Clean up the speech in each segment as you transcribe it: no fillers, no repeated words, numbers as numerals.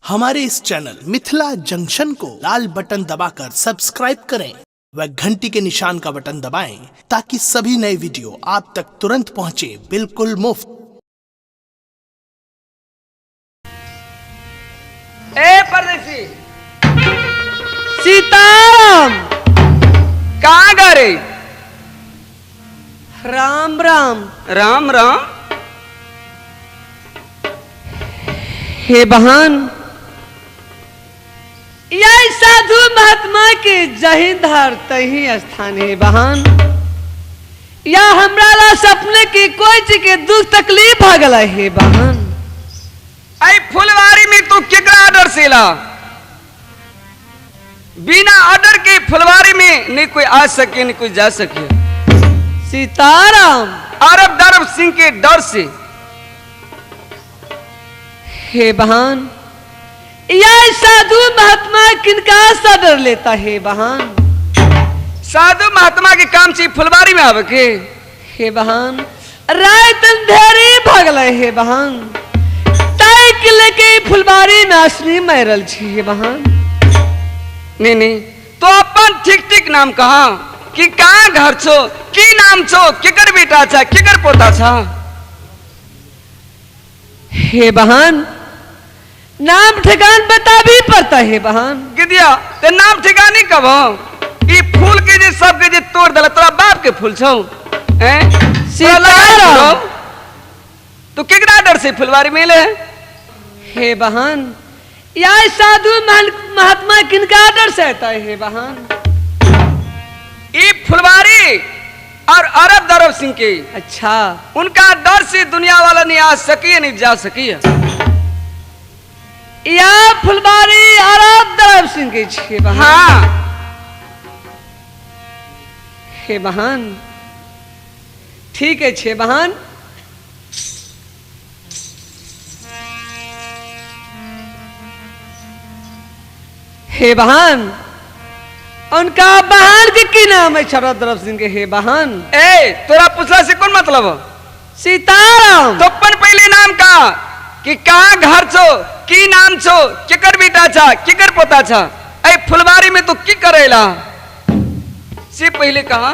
हमारे इस channel Mithila junction को लाल बटन दबाकर सब्सक्राइब करें व घंटी के निशान का बटन दबाएं ताकि सभी नए वीडियो आप तक तुरंत पहुंचे बिल्कुल मुफ्त। ए परदेसी सीताराम, कहाँ गा रे? राम राम। राम राम। हे बहन, यह साधु महात्मा के जही धार तही स्थान है बहन। या हमरा ला सपने की कोई चीज के दुख तकलीफ आ गला है बहन। आई फुलवारी में तू केकरा ऑर्डर से ला? बिना ऑर्डर के फुलवारी में नहीं कोई आ सके नहीं कोई जा सके। सीताराम। अरब दरब सिंह के डर से। हे बहन, यह साधु महात्मा किनका सा डर लेता है बहन? साधु महात्मा के काम से फुलवारी में आवे के। हे बहन, रात अंधेरी भगल हे बहन, ताई के लेके फुलवारी में असली मरल छी हे बहन। नहीं नहीं, तो अपन ठीक ठीक नाम कहा कि कहाँ घर छो, की नाम छो, केकर बेटा छा, केकर पोता छा? हे बहन, नाम ठिकान बता भी पड़ता है बहन। गिदिया ते नाम ठिकानी कब हो? ई फूल के जे सब के जे तोड़ दला तोरा बाप के फूल छौ हैं? सीताराम। तो केकरा डर से फुलवारी में ले? हे बहन, यह साधु महात्मा किनका डर से आता है बहन? ई फुलवारी और अरब दरब सिंह के। अच्छा। उनका डर से दुनिया वाला नहीं आ सकी नहीं जा सकी। यह फुलवारी अरब दरब सिंह के छे बहन। हाँ। हे बहन, ठीक है छे बहन। हे बहन, उनका बहन के की नाम है शरद दरब सिंह के? हे बहन। ए तोरा पूछला से कौन मतलब? सीताराम। तो अपन पहले नाम का कि कहाँ घर छो, की नाम छो, केकर बेटा छा, केकर पोता छा? ए फुलवारी में तो की करेला से पहले कहा?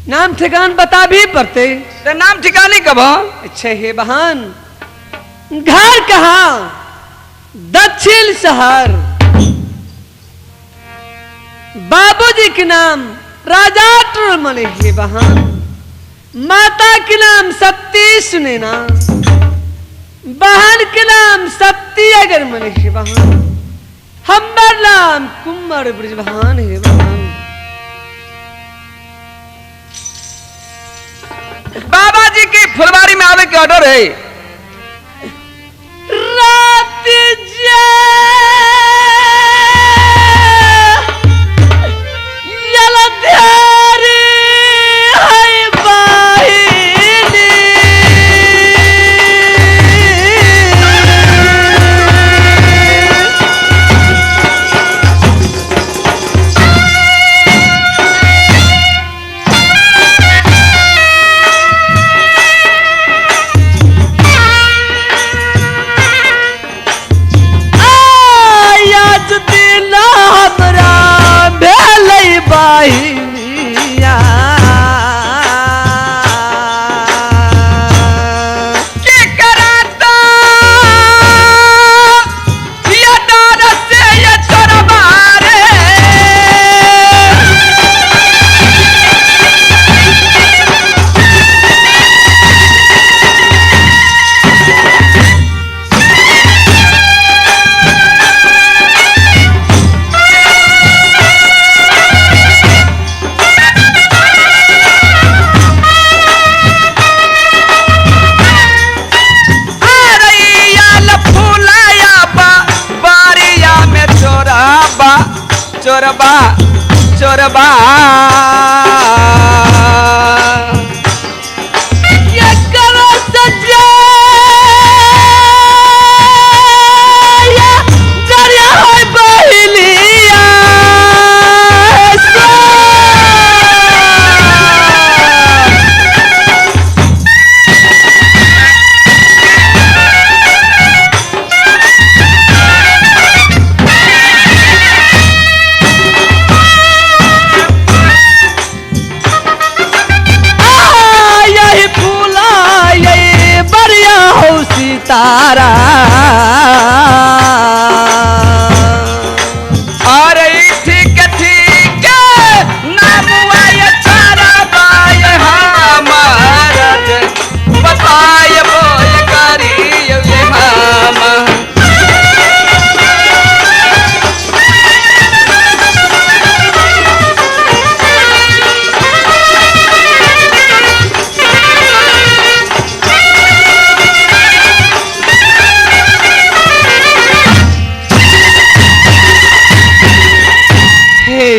नाम ठिकान बता भी पड़ते। तो नाम ठिकाने कब? अच्छा हे बहन, घर कहाँ? दक्षिण शहर। बाबूजी के नाम राजा टुरमणि हे बहन। माता के नाम सती सुनेना। बहन के नाम सती अगर मणि हे बहन। हमार नाम कुमार ब्रजभान हे बहन। बाबा जी की फुलवारी में आवे के ऑर्डर है। रात जा चोरबा चोरबा ये करो सजा या दरिया है बहलिया।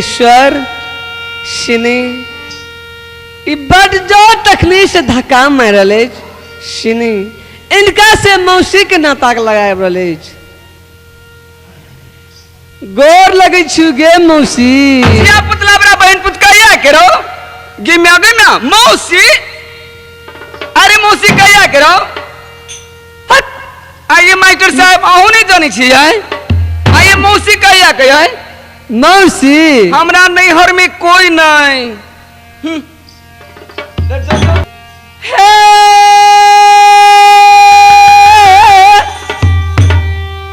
ईश्वर सिनी ई बड जो तकलीफ से धक्का मार रहल अछि सिनी इनका से मौसी के नाता लगाए रहल अछि। गोर लगै छु गे मौसी। या पुतला बड़ा बहन पुत कहिया के रो गिम्या गिम्या मौसी। अरे मौसी कहिया के रो? हट आइए मास्टर साहब अहूँ नहीं जानी छी आए आइए मौसी कहिया के आए? मौसी हमरा नैहर में कोई नहीं। हे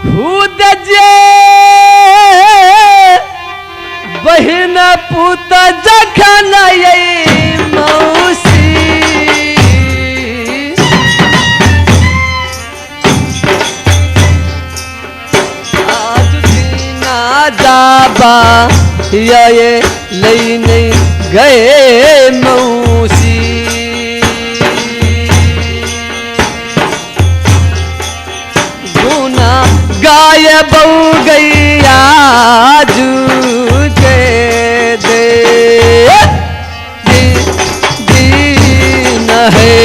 खुद जे बहिन पुत जखन मौसी आज दीना जाबा ये लई नहीं गए मौसी। गुना गाय बहु गैया जू के दे दीन है।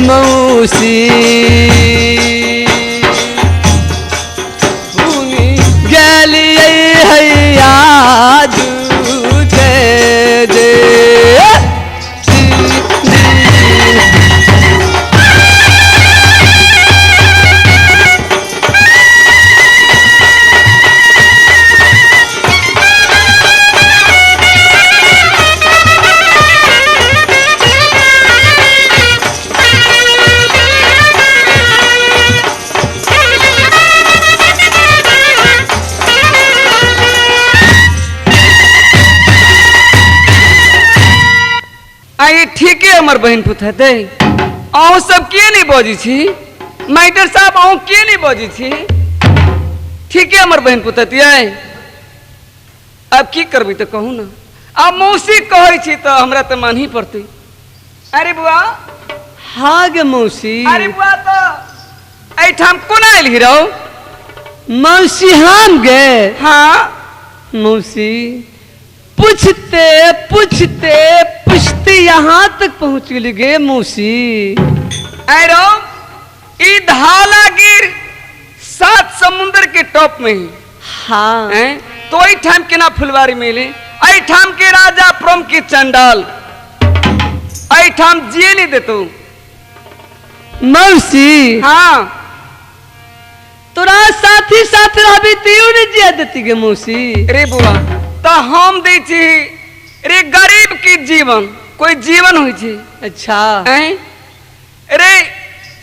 मौसी गेलियै हैया के दे। आइए ठीक है हमर बहन पुत हेतै। अहूँ सब किए नहीं बजै छी मास्टर साहब? अहूँ किए नहीं बजै छी? ठीक है हमर बहन पुत हेतियै। अब की करबै तऽ कहू ना। आब मौसी कहै छी तऽ हमरा तऽ मानही पड़तै। अरे बुआ। हाँ गे मौसी। अरे बुआ तऽ एहिठाम कोना एलही रौ? मौसी हम गे। हाँ मौसी पूछते पूछते पूछते यहाँ तक पहुँच गेली गे मौसी। अरे ई धालागिर 7 समुद्र के टॉप में ही। हाँ तो एहिठाम केना फुलवारी मिली? एहिठाम के राजा प्रम के चंडाल एहिठाम जिए नहीं देतौ। मौसी हाँ तोरा साथी साथ रहबी तियो नहीं जिया देती गे मौसी। रे बुआ तो हम दै छी रे गरीब के जीवन कोई जीवन होइ छै। अच्छा रे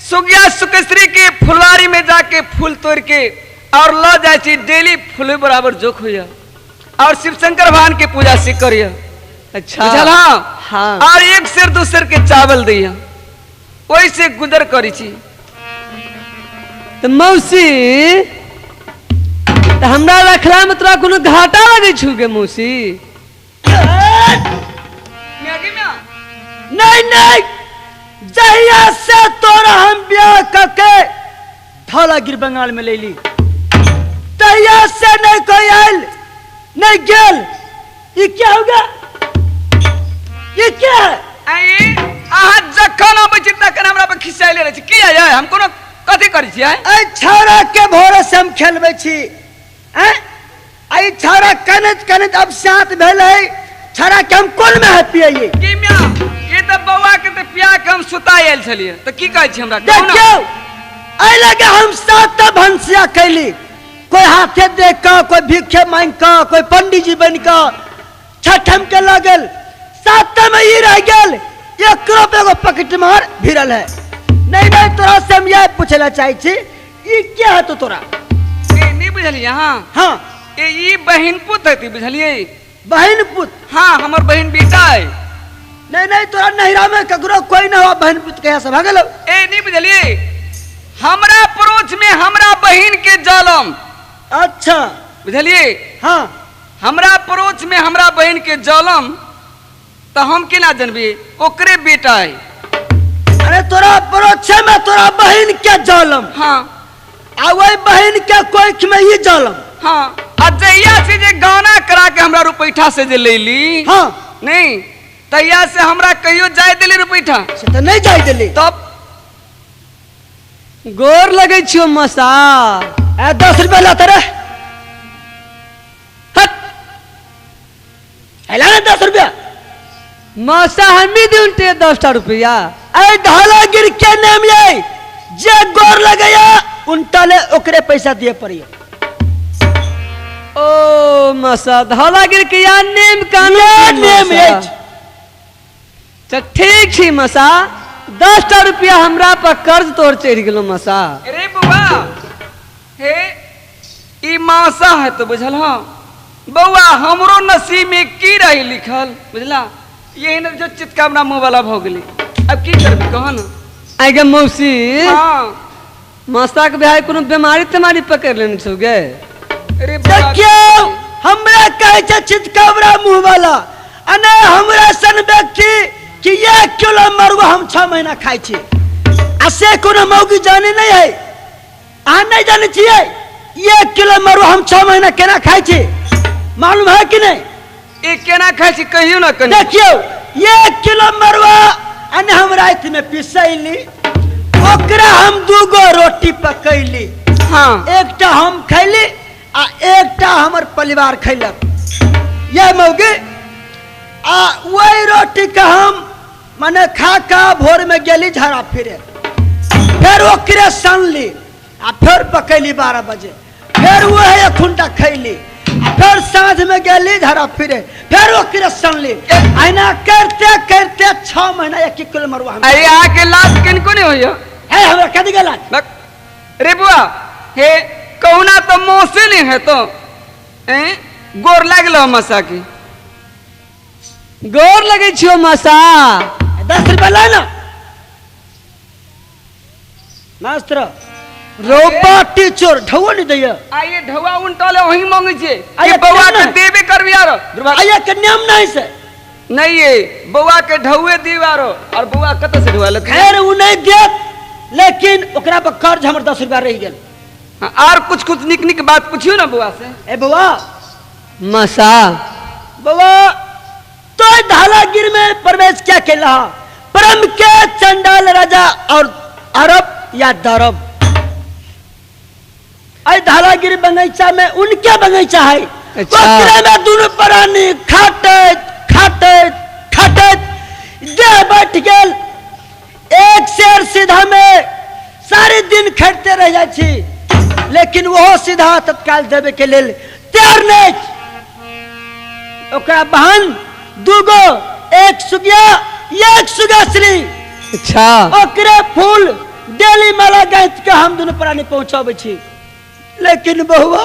सुगिया सुकेश्री के फुलवारी में जाके फूल तोड़ के और ल जाय छी डेली फूल बराबर जोख होइया और शिव शंकर भगवान के पूजा से करिया। अच्छा बुझल? हाँ और एक सेर दो सेर के चावल दैया ओहि से गुजर करी छी। तो मौसी तो हमरा रखला में तोरा कोनो घाटा लगे छु गे मौसी? नहीं नहीं जहिया से तोरा हम ब्याह करके धौलागिर बंगाल में ले ली तहिया से नहीं कोई आयल नहीं गेल। ये क्या होगा? ये क्या है? आई अहाँ जखन अबै छी तखन हमरा पर खिसाइले रहै छी। किया यै हम कोनो कथी करै छी? ऐ छौड़ा के भोरे से हम खेलबै छी। आई छौड़ा कनैत कनैत अब साथ भेलै। छौड़ा के हम कोन में है पियैयै? की म्या ये तऽ बौआ के तऽ पिया के हम सुता आयल छलियै तऽ की कहै छी हमरा? देखियौ एहि लगे हम 7 भनसिया कैली कोई हाथे देख कऽ, कोई भिखे मांगि कऽ, कोई पंडीजी बनि कऽ छठम के लऽ गेल। सातम में ई रह गेल, एकरो पे एगो पॉकेट मार भिड़ल है। नहीं नहीं, तोरा से हम यह पूछे ला चाहे छी, ई क्या है तो तोरा? ए नहीं बुझलिए? हाँ हाँ। ए ई बहिन पुत है, बुझलिए? बहिन पुत? हाँ, हमर बहिन बेटा है। नहीं नहीं, तोरा नहिरा में ककरो कोई ना हो बहिन पुत के सब गेलो। ए नहीं बुझलिए, हमरा पड़ोस में हमरा बहिन के जलम। अच्छा, बुझलिए? हाँ। हमरा पड़ोस में हमरा बहिन के जलम, तो हम केना जानबी ओकरे बेटा है। अरे तोरा पड़ोस में तोरा बहिन के जलम? हाँ। आ वही बहिन के कोख में ही जलम? हाँ। आ जहिया से जे गाना करा के हमरा रुपैठा से जे लेली। हाँ। नहीं तहिया से हमरा कहियो जाय देली रुपैठा से तो नहीं जाय देली। तब गोर लगे छियो मसा। ए 10 रुपया लाते रे। हट है ना 10 रुपया मसा, हमी दूनते 10 रुपया। ए ढालागिर के नाम ये जे गोर लगया उनटा ले ओकरे पैसा दिए पड़िए। ओ मसा, धौलागिर के या नेम कानून नेम अछि। तो ठीक छी मसा, 10 रुपया हमरा पर कर्ज तोड़ चढ़ गेलो मसा। अरे बउआ, हे ई मासा है तो बुझल? हाँ बउआ, हमरो नसीब में की रही लिखल, बुझला? यही न जो चितकामना मुँह वाला भ गेली, अब की करबी कह न। आइ गे मौसी। हाँ। मसा के भाई कोनो बीमारी तेमारी पकड़ लेने छौ गे? अरे देखियो, हमरा कहै छै चितकावरा मुँह वाला, अने हमरा सन व्यक्ति कि 1 किलो मरुआ हम 6 महीना खाइ छी, आ से कोनो मौगी जाने नहीं है। अहाँ नहीं जाने छियै 1 किलो मरुआ हम 6 महीना केना खाइ छी, मालूम है कि नहीं? ए केना खाइ छी कहियो ना कनी। देखियो, 1 किलो मरुआ अने हम राति में पिसैली, ओकरा हम 2 गो रोटी पकैली। हाँ। एकटा हम खैली आ एकटा हमर परिवार खैलक। ये मौगी आ वही रोटी के हम मने खा का भोर में गेली झाड़ा फिरे, फिर ओकरे सनली आ फिर पकैली 12 बजे, फिर वही एक खुंटा खैली, आ फिर साँझ में गेली झाड़ा फिरे, फिर ओकरे सनली। ऐना करते करते 6 महीना 1 किलो मरुआ। अरे आके लाज किनको नहीं होइयो? है हमरा कदी गेला। रे बुआ, हे कहुना तो मौसे नहीं है तो ए गोर लागलो मसा की। गोर लगे छियो मसा। 10 रुपया ला ना मास्टर। रोबा टीचर ढौआ नहीं दैया। आइए ढौआ उनटले वही मांगे छे कि बउआ के देबे करबी आरो। आइए के नियम नहीं से नहीं ये बउआ के ढौए दीवारो, और बउआ कत से ढौआ लत? खैर उ नहीं देत, लेकिन ओकरा पर कर्ज हमर 10 रुपया रह गेल। हाँ, और कुछ कुछ निक निक बात पूछियो ना बउआ से। ए बउआ मसा। बउआ तो धालागिर में प्रवेश क्या केला? परम के चंडाल राजा और अरब या दरब। आई धालागिर बगीचा में उनके बगीचा है। अच्छा। ओकरे में दोनों प्राणी खाटत खाटत खाटत देह बैठ गेल। एक शेर सीधा में सारे दिन खटते रह जाए छी, लेकिन वो सीधा तत्काल देवे के लेल तैयार नहीं। ओकरा बहन दूगो, एक सुगिया एक सुगाश्री। अच्छा। ओकरे फूल डेली माला गाँथ के हम दोनों प्राणी पहुंचाबै छी, लेकिन बहुआ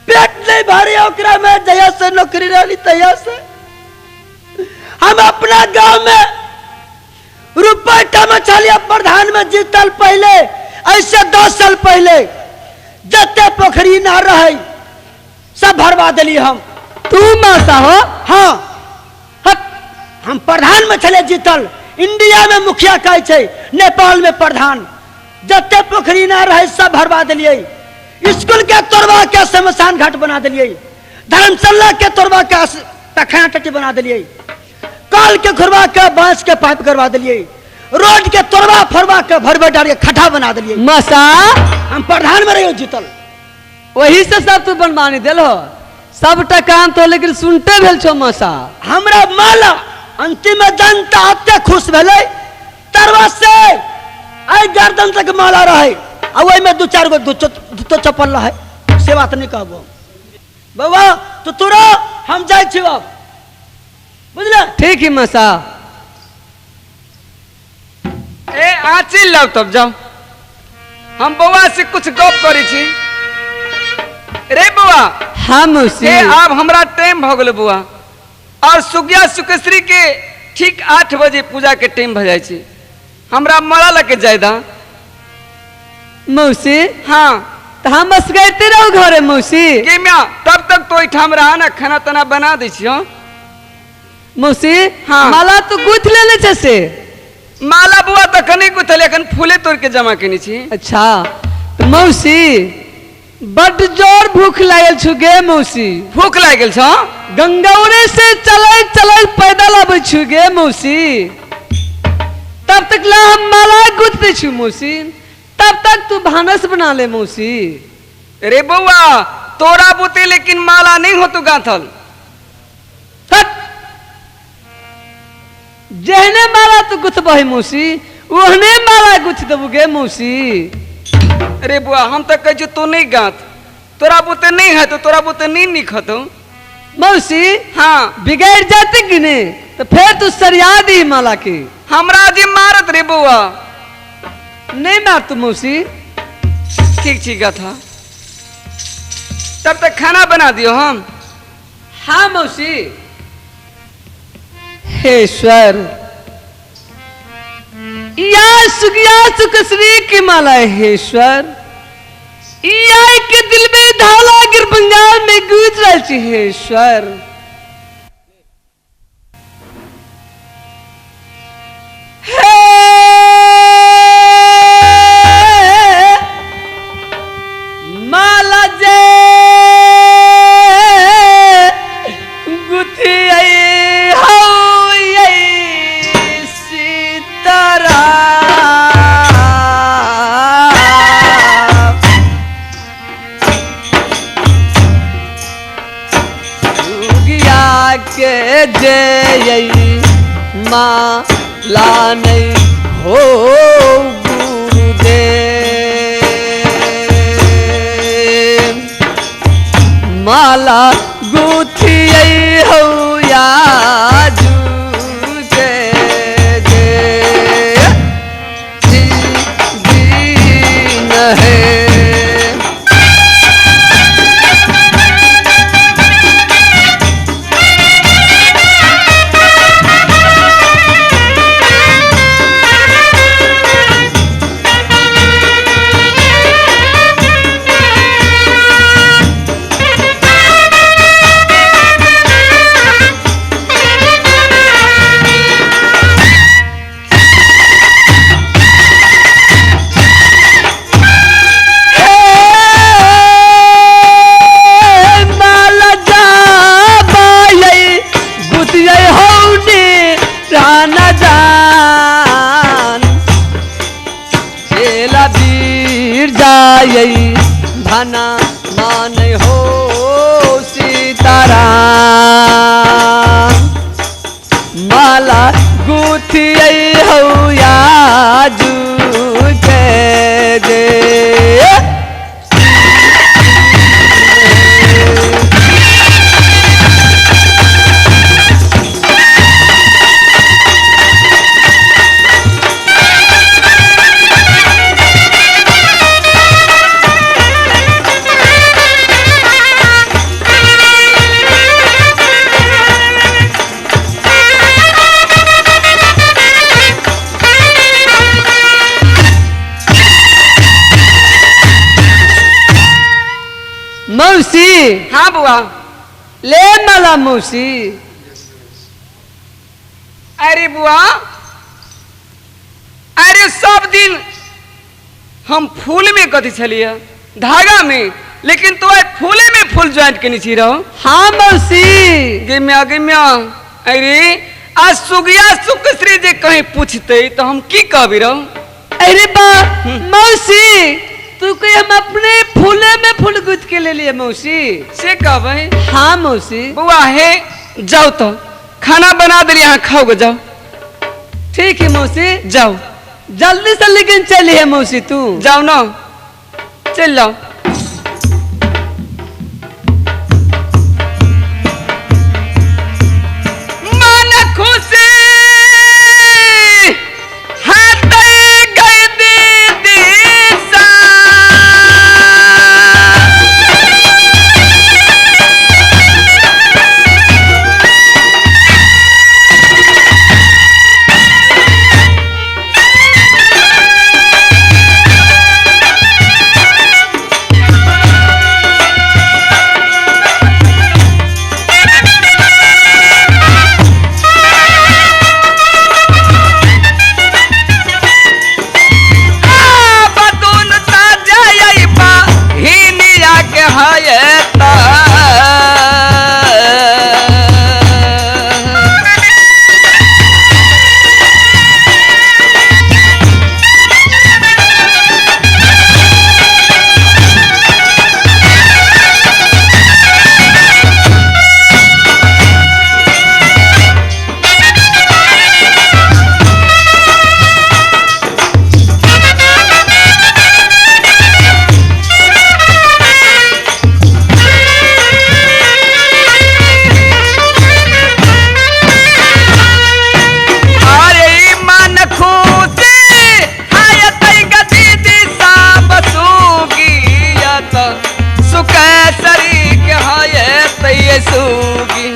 पेट नहीं भरे ओकरा में। जहिया से नौकरी रही तहिया से हम अपना गांव में रुपया में चलिए प्रधान में जीतल पहले, ऐसे 10 साल पहले जते पोखरी ना रहे सब भरवा दिली हम। तू मासा हो? हाँ। हट, हम प्रधान में चले जीतल। इंडिया में मुखिया कहै छै, नेपाल में प्रधान। जते पोखरी ना रहे सब भरवा दिलियै। स्कूल के तोड़वा के शमशान घाट बना दिलियै। धर्मशाला के तोड़वा के पखाना टट्टी बना दिलियै। कल के खुरवा के बांस के पाइप करवा दिलियै। रोड के तोड़वा फोड़वा के भरवे डाल के खड्डा बना दिलियै। मसा हम प्रधान में रहियो जीतल। वही से सब तू बनवानी दिल हो सबटा काम तो, लेकिन सुनते भेल छो मसा। हमरा माला अंतिम में जनता अते खुश भेलै, तरवा से आई गर्दन तक माला रहे, आ ओहिमे दू चारि गो जूतो चप्पल रहै से बात नहीं कहबो बौआ। तो तोरा हम जाइ छी अब, बुझले? ठीक है मसा। ए आचिल लाओ तब जाओ, हम बौआ से कुछ गप करै छी। रे बौआ। हाँ मौसी। ए आब हमरा टाइम भ गेल बौआ, और सुगिया सुकेश्री के ठीक 8 बजे पूजा के टाइम भ जाइ छै, हमरा मरा लके जाय दा मौसी। हाँ तो हम बस गए रहो घरे मौसी। के म्या तब तक तो एठाम रहा ना, खाना तना बना दै छियो मौसी। हाँ। माला तो गुथ लेले छै से? माला बुआ तखन गुथले, एखन फूले तोड़ के जमा केने छी। अच्छा तो मौसी बड जोर भूख लागल छु गे मौसी। भूख लागल छौ? गंगौरे से चलै चलै पैदल आबै छु गे मौसी, तब तक ला हम माला गुथ दै छु मौसी, तब तक तू भानस बना ले मौसी। रे बौआ तोरा बुते लेकिन माला नहीं हो तू गांथल। जेहने माला तू गुथबही मौसी ओहने माला गुथ देबू गे मौसी। अरे बुआ हम तो कहै छियौ तू नहीं गाँथ, तोरा बुते नहीं है तो तोरा बुते नहीं निक हतौ मौसी। हाँ बिगड़ जाते कि नहीं तो फिर तू सरिया दी माला की। हमरा जी मारत रे बौआ। नहीं मार तू मौसी। ठीक ठीक गाथा, तब तक खाना बना दियो हम। हाँ मौसी। हे ईश्वर, या सुगिया सुकसरी की माला हे ईश्वर, या के दिल में धाला गिर बंगाल में गूंज रहा छी हे ईश्वर। हे माला जे गुथी के जय माला नहीं हो गुरुदेव, माला गुथी हो याजू के जय दीन है। धना मान हो सीताराम, माला गुथी हो याजू के दे। मौसी। हाँ बुआ। ले माला मौसी। अरे बुआ, अरे सब दिन हम फूल में कथी छलिए धागा में, लेकिन तो आइ फूले में फूल ज्वाइंट केने छी रहो। हाँ मौसी। गे म्या गे म्या, अरे आ सुगिया सुकश्री जे कहीं पूछते तो हम की कहबी रहो? अरे बा मौसी, तू कोई हम अपने फूले में फूल गुथ के ले लिए मौसी से कहबै? हाँ मौसी। बुआ हे जाओ तो खाना बना दिली, यहाँ खाओगे जाओ। ठीक है मौसी जाओ जल्दी से, लेकिन चली है मौसी तू जाओ ना। चलि जाउ। मन खुशी हेतै गै दीदी सा। बदून ताजा अइबा हिनिया के हयता। अरे ई मन खुशी हायतै ग दीदी साब सुगियत सुकेसरी के हयतै सुगी।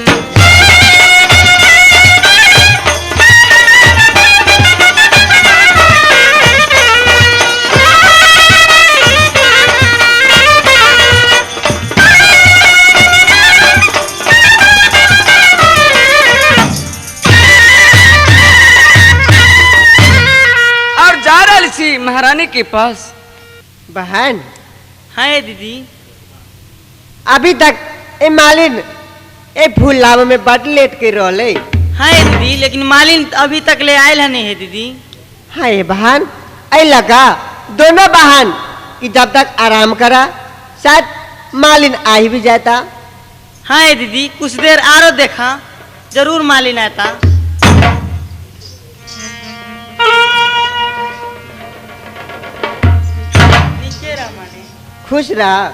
और जा रहल छी महारानी के पास। बहन। हाँ दीदी। अभी तक ए मालिन ए फूल लावे में बड लेट के रहले। हाँ दीदी, लेकिन मालिन अभी तक ले आयल है नहीं है दीदी। हाँ ये बहन, ऐ लगा दोनों बहन कि जब तक आराम करा शायद मालिन आ ही भी जाता। हाँ दीदी, कुछ देर आरो देखा, जरूर मालिन आता। नीचे रहा मालिन। खुश रहा।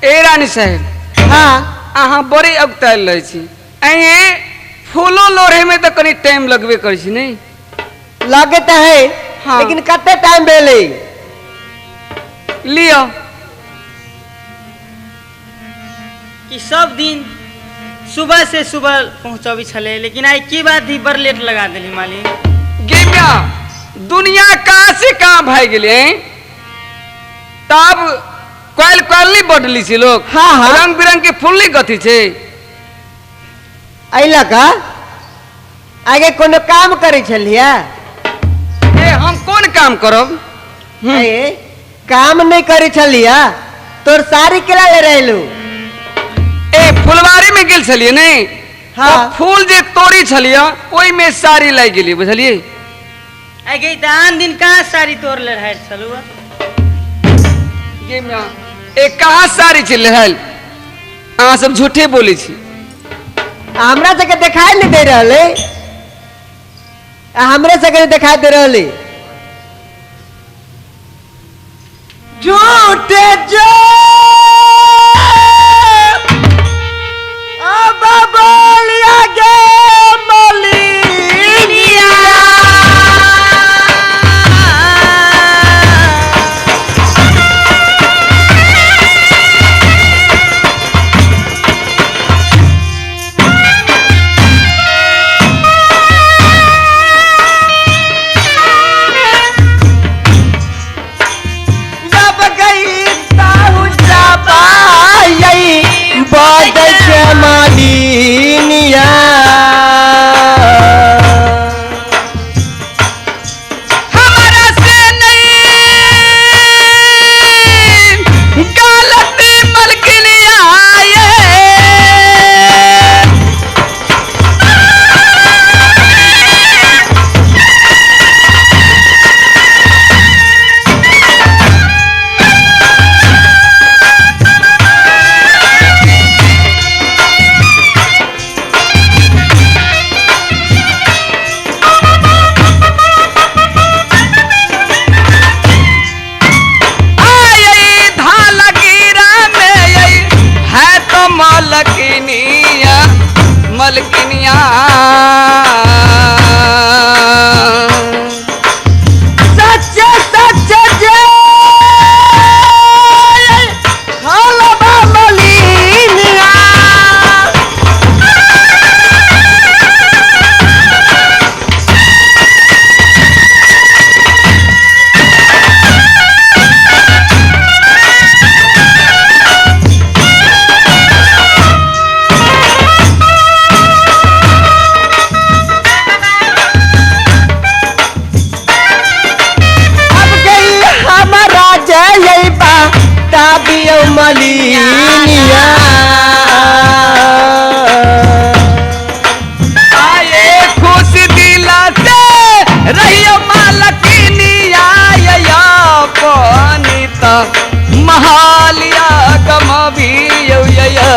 ए रानी साहेब। हाँ। अहाँ बड़ी अगतायल रहै छी। ऐ फूलो लोढ़े में तो कनी टाइम लगबे करै छी नहीं? लगे तो है। हाँ। लेकिन कते टाइम भेलै? लिअ। कि सब दिन सुबह से सुबह पहुँचबी छलै, लेकिन आई की बात ही बड़ लेट लगा देली मालिन। गे म्या, दुनिया कहाँ से कहाँ भागि गेलै? तब क्वाइल क्वाइल नहीं बदली छी लोग। हाँ, हाँ। रंग बिरंग के फूल नहीं गथी छे। ऐ लगा आगे कोनो काम करे छलिया? ए हम कोन काम करब? ए काम नहीं करे छलिया, तोर साड़ी केला ले रहलू? ए फुलवारी में गेल छलिए नहीं? हाँ। तो फूल जे तोड़ी छलिया ओई में साड़ी लागि गेली, बुझलिए? आइ गई त आन दिन कहाँ साड़ी तोड़ ले रहल छलू? गे म्या, ए कहाँ साड़ी छै लेहल? अहाँ सब झूठे बोलै छी। हमरा सबके देखाई नहीं दे रहल है, हमरे सबके दिखाई दे रहल है। झूठे जो अब बोलिया गे मलिनिया, जब गई ताहू दियो मलिनिया। आए खुश दिला से रहियो मालकिनिया या पनिता महालिया कमाबियो या।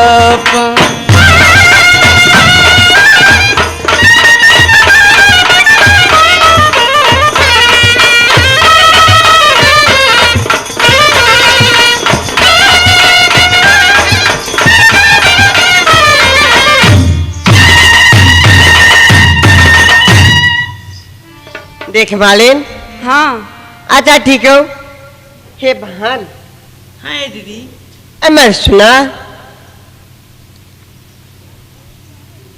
देख मालिन। हाँ अच्छा ठीक हो। हे बहन। हाँ दीदी। अमर सुना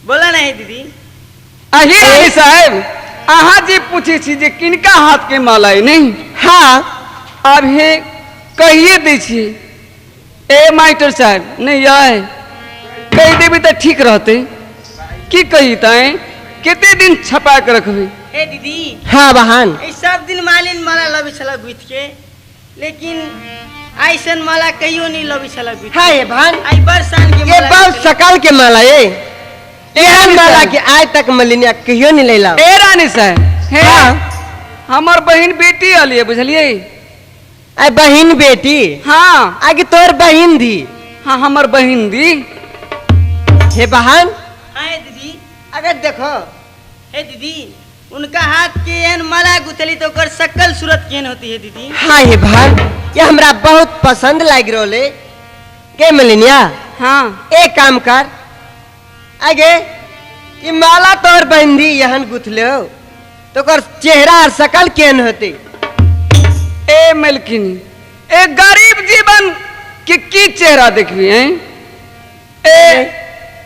बोला नहीं दीदी। अही रानी साहेब अहाँ जे पूछे छी जे किनका हाथ के माला है नहीं। हाँ अब हे कहिए दै छी ए मास्टर साहब नहीं आए कह देबी तो ठीक रहते। की कही ताए कितने दिन छपा के रखबी। हे दीदी। हाँ बहन। सब दिन मालिन माला लबी छला गुथ के, लेकिन ऐसन माला कहियो नहीं लबी छला गुथ। हाँ ये बहन आई बरसान के ये बहुत सकल के माला ये एहन माला के आज तक मलिनिया कहियो नहीं लेला। ए रानी साहब हे हाँ। हमर बहन बेटी अलिए बुझलिए। आई बहन बेटी। हाँ आगे तोर बहन दी। हाँ हमर बहन दी। हे बहन। हाँ दीदी। अगर देखो हे दीदी उनका हाथ के एहन माला गुथली तो ओकर शकल सूरत केहन होती है दीदी। हाँ हे बहन ये हमरा बहुत पसंद लाग रहले के मलिनिया। हाँ एक काम कर आगे ये माला तोर बहन दी यहन गुथले हो तो ओकर चेहरा और शकल केहन होती। ए मलकिनी ए गरीब जीवन के की चेहरा देखबी हैं। ए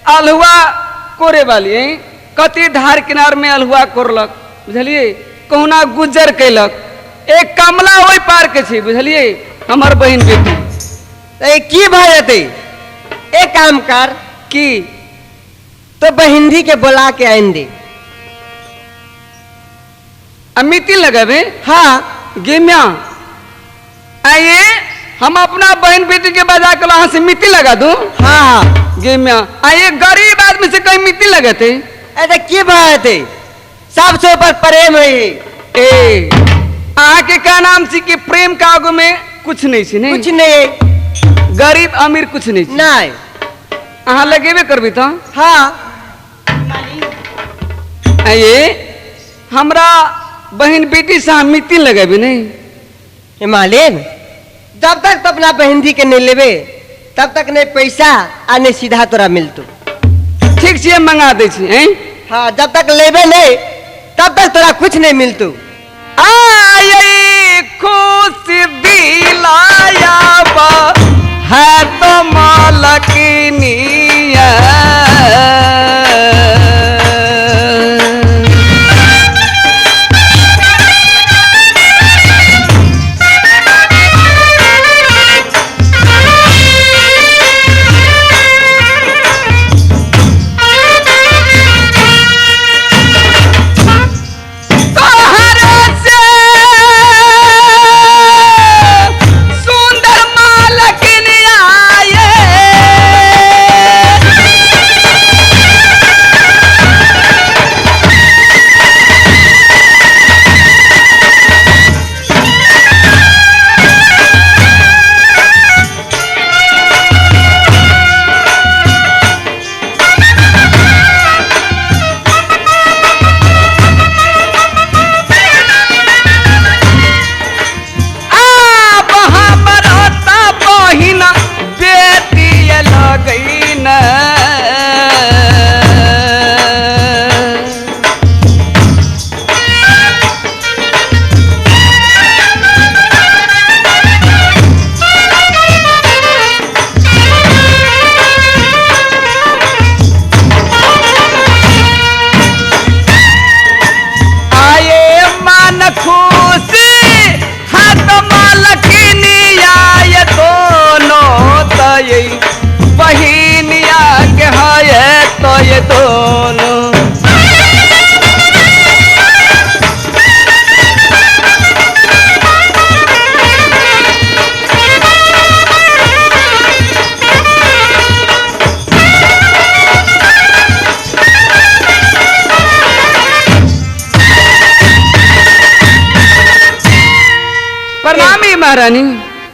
अलहुआ कोरे वाली हैं कति धार किनार में अलहुआ कोरलक बुझलिए कहुना गुजर कैलक। एक कमला ओहि पार के छै बुझलिए हमर बहन बेटी। ए की भऽ जेतै एक काम कर की तो बहिंदी के बुला के आइन दे। अमिती लगाबे। हाँ गेम्या आइए हम अपना बहन बेटी के बजा के वहां से मिट्टी लगा दूं। हाँ गेम्या आइए गरीब आदमी से कहीं मिट्टी लगते। अरे की बात है सबसे ऊपर प्रेम है। ए आके का नाम सी कि प्रेम का आगो में कुछ नहीं सी। नहीं कुछ नहीं गरीब अमीर कुछ नहीं नहीं अहाँ लगेबे करबी तो। हाँ आइए हमरा बहन बेटी से हम मिट्टी लगेबे नहीं। मालिक जब तक तो अपना बहन जी के नहीं लेबे तब तक नहीं पैसा आ नहीं सीधा तोरा मिलतो। ठीक छी मंगा दै छी हैं। हाँ जब तक लेबे नहीं तब तक तोरा कुछ नहीं मिलतो। आये खुश दिलाया बा है तो मालकिनिया। महारानी।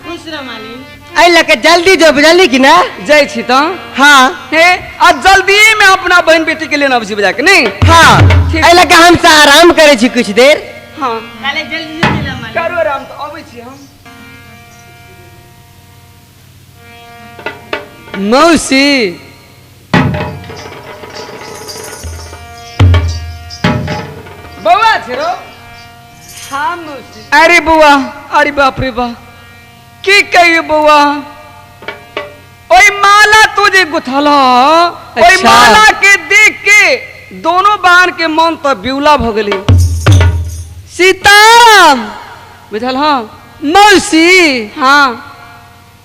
खुश रह मालिन। आई लके जल्दी जो बुझली कि ना जाय छी त। हां हे आ जल्दी में अपना बहन बेटी के लेना अबै छी बजा के नहीं। हां आई लके हम से आराम करे छी कुछ देर। हां काले जल्दी जल्दी मालिन करू आराम त अबै छी हम। मौसी बौआ छे रो। हाँ मौसी। अरे बौआ, अरे बाप रे बा, की कहियो बौआ, ओई माला तू जे गुथल ओई माला के देख के दोनों बहन के मन तो बिउला भ गेली। सीताराम बुझल। हाँ मौसी। हाँ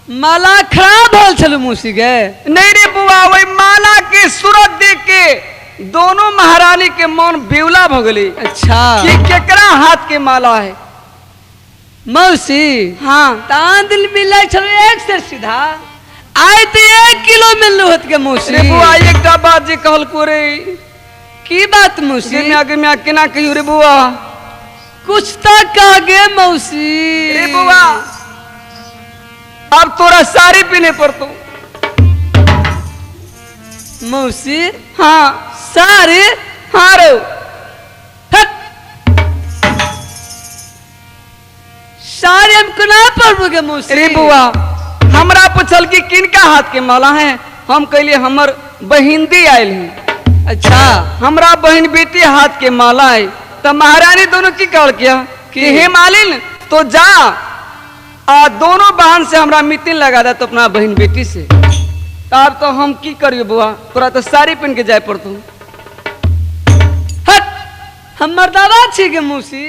माला खराब भल छल मौसी गे। नहीं रे बुआ, वही माला के सूरत देख के दोनों महारानी के मन बिउला भ गेली। अच्छा कि केकरा हाथ के माला है मौसी। हाँ तांदुल मिले छल एक से सीधा आय तो 1 किलो मिलल होत के मौसी। रे बुआ एकटा बात जे कहलको रे। की बात मौसी? गे म्या केना कहियो रे बुआ, कुछ तो कह गे मौसी। रे बुआ अब तोरा साड़ी पीने पड़तो मौसी। हाँ साड़ी? हाँ रो साड़ी हम कोना पड़बो गे मौसी। रे बुआ हमरा पूछल कि किनका हाथ के माला है, हम कहलिए हमर बहिंदी आयल है। अच्छा हमरा बहन बेटी हाथ के माला है। तो महारानी दोनों की कहल किया कि हे मालिन तो जा आ दोनों बहन से हमरा मितिन लगा दे तो अपना बहन बेटी से। तब तो हम की करियो बुआ, तोरा तो साड़ी पहन के जाए पड़तो। हट हम मर्दावा छी गे मौसी।